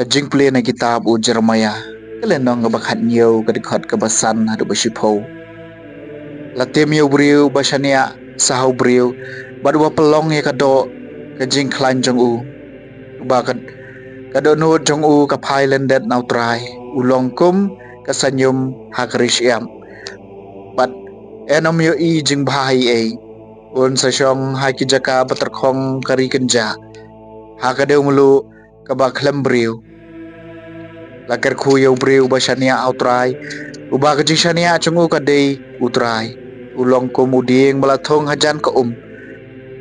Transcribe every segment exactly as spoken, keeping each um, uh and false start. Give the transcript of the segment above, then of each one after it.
Jingpule na kitab u Jeremiah, ka lynnong kaba khathynñiew, ka dkhot kaba san haduh ba shiphew. La tim ïa u briew ba shaniah sa ha u briew, bad uba pynlong ïa ka doh ka jingkhlaiñ jong u. Uba ka, ka dohnud jong u ka phai lyndet na u Trai, u long kum ka saiñum ha ka ri shyiap. Bad yn ym ïohi jingbha ei ei. Un sa shong ha ki jaka ba tyrkhong ka ri kynjah, ha ka dewmluh kaba khlem briew. La kyrkhu ïa u briew ba shaniah ha u Trai, uba ka jingshaniah jong u ka dei u Trai. U long kum u dieng ba la thung hajan ka um,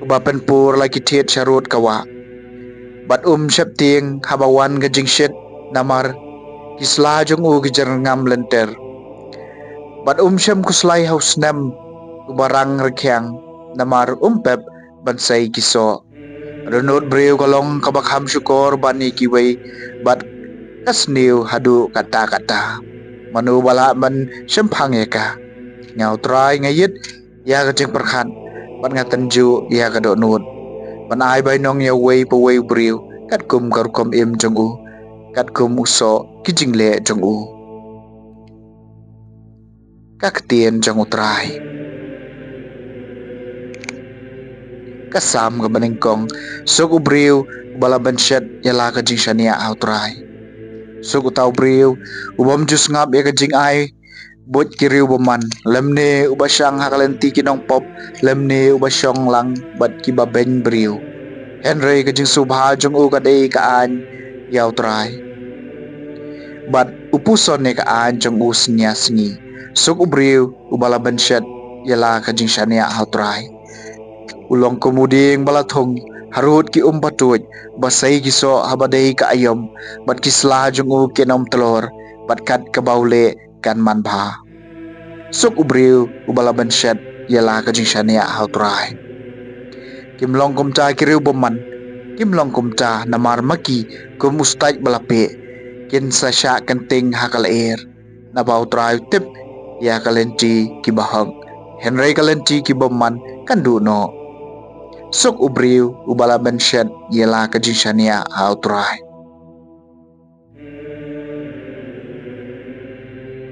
uba pynpur la ki thied sharud ka wah. Bad um sheptieng haba wan ka jingshit, namar ki sla jong u ki jyrngam lynter. Bad um shym khuslai ha u snem uba rang rkhiang, namar um pep ban sei ki soh. Dohnud briew ka long kaba kham shukor ban ïa kiwei, bad ka sniew haduh katta katta. Mano ba lah ban shemphang ïa ka? Nga u Trai nga ïit ïa ka jingpyrkhat, bad nga tynjuh ïa ka dohnud, ban ai bainong ïa uwei pa uwei u briew katkum ka rukom im jong u, katkum u soh ki jingleh jong u. Ka ktien jong u Trai. Ka Salm kaba nyngkong. Suk u briew uba la bynshet ïa la ka jingshaniah ha u Trai. Suk uta u briew u bym ju sngap ïa ka jingai buit ki riewbymman, lymne uba shang ha ka lynti ki nongpop, lymne uba shong lang bad kiba beiñ briew. Hynrei ka jingsngewbha jong u ka dei ka aiñ ïa u Trai, bad u puson ïa ka aiñ jong u synñia sngi. Suk u briew uba la bynshet ïa la ka jingshaniah ha u Trai. U long kum u dieng ba la thung harud ki um ba tuid, ba sei ki soh haba dei ka aïom, bad ki sla jong u kin ym tlor, bad kat kaba u leh kan manbha. Suk u briew uba la bynshet ïa la ka jingshaniah ha u Trai. Kim long kumta ki riewbymman, kim long kumta, namar ma ki kum u stait ba la peh, kin sa shah kynting ha ka lyer. Naba u Trai u tip ïa ka lynti kiba hok, hynrei ka lynti ki bymman kan duh noh. Suk u briew uba la bynshet ïa la ka jingshaniah ha u Trai.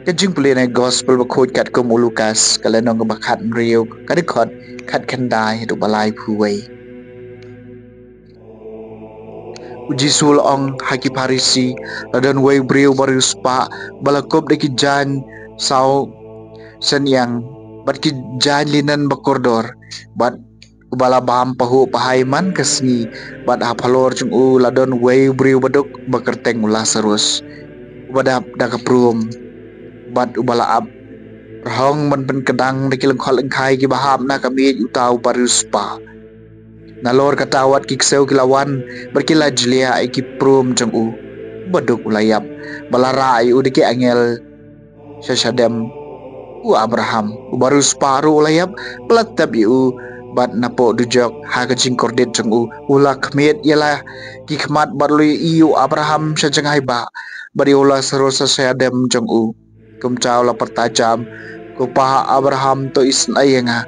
Ka jingpule na ka gospel bakhuid katkum u Lukas, ka lynnong kaba khathynriew, ka dkhot khatkhyndai haduh ba laiphew wei. U Jisu u la ong ha ki Pharisi, la don uwei u briew ba riewspah, ba la kup da ki jaiñ saw synñiang, bad ki jaiñ linen ba kordor, bad uba la bam pahuh pahai man ka sngi, bad ha phalor jong u la don uwei u briew baduk ba kyrteng u Lasarus, uba dap da ka prum, bad uba la ap rhong ban pynkdang da ki lyngkhot lyngkhai kiba hap na ka miej uta u ba riewspah. Nalor kata wat ki ksew ki la wan, bad ki la jliah ïa ki prum jong u. Baduk u la ïap, ba la rah ïa u da ki angel sha shadem u Abraham. U ba riewspah ruh u la ïap, ba la tep ïa u, bad napoh dujok ha ka jingkordit jong u, u la khmied ïa la ki khmat, bad u la ïohi ïa u Abraham sha jngai bah, bad ïa u Lasarus sha shadem jong u. Kumta u la pyrta jam, Ko Pa Abraham, to isynei ïa nga,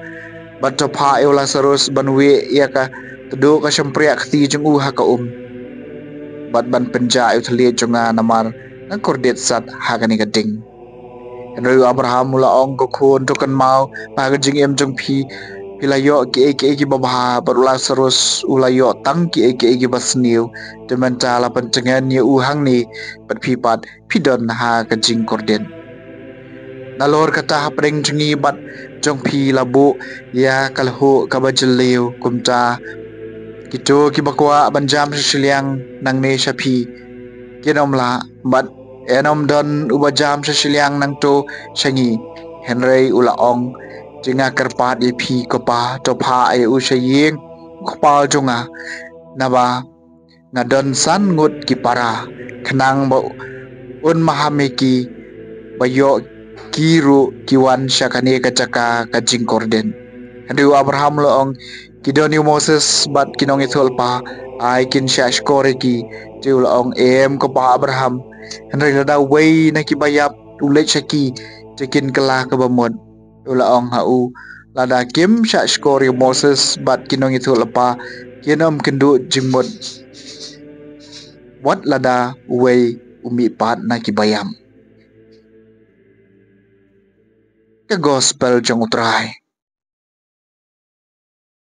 bad to phah ïa u Lasarus ban wieh ïa ka tduh ka shympriah kti jong u ha ka um, bad ban pynjah ïa u thylliej jong nga, namar nga kordit sat ha kane ka ding. Hynrei u Abraham u la ong, Ko khun, to kynmaw ba ha ka jingim jong phi, phi la ïoh kiei kiei kiba bha, bad u Lasarus u la ïoh tang kiei kiei kiba sniew. Te mynta la pyntngen ïa u hangne, bad phi pat phi don ha ka jingkordit. Nalor kata hapdeng jong ngi bad jong phi la buh ïa ka lhuh kaba jylliew. Kumta kito kiba kwah ban jam sha shiliang nangne sha phi kin ym lah, bad yn ym don uba jam sha shiliang nangto sha ngi. Hynrei u la ong, Te nga kyrpad ïa phi, Ko Pa, to phah ïa u sha ïing u kpa jong nga, naba nga don san ngut ki para, khnang ba un maham ïa ki, ba ïoh ki ruh ki wan sha kane ka jaka ka jingkordit. Hynrei u Abraham u la ong, Ki don ïa u Moses bad ki nongïathuhlypa, ai kin shahshkor ïa ki. Te u la ong, Em, ko pa Abraham, hynrei lada uwei na kiba ïap u leit sha ki, te kin kylla kaba mut. U la ong ha u, Lada kim shahshkor ïa u Moses bad ki nongïathuhlypa, kin ym kynduh jingmut. wat lada uwei u mihpat na ki baïap. Ka Gospel jong U Trai.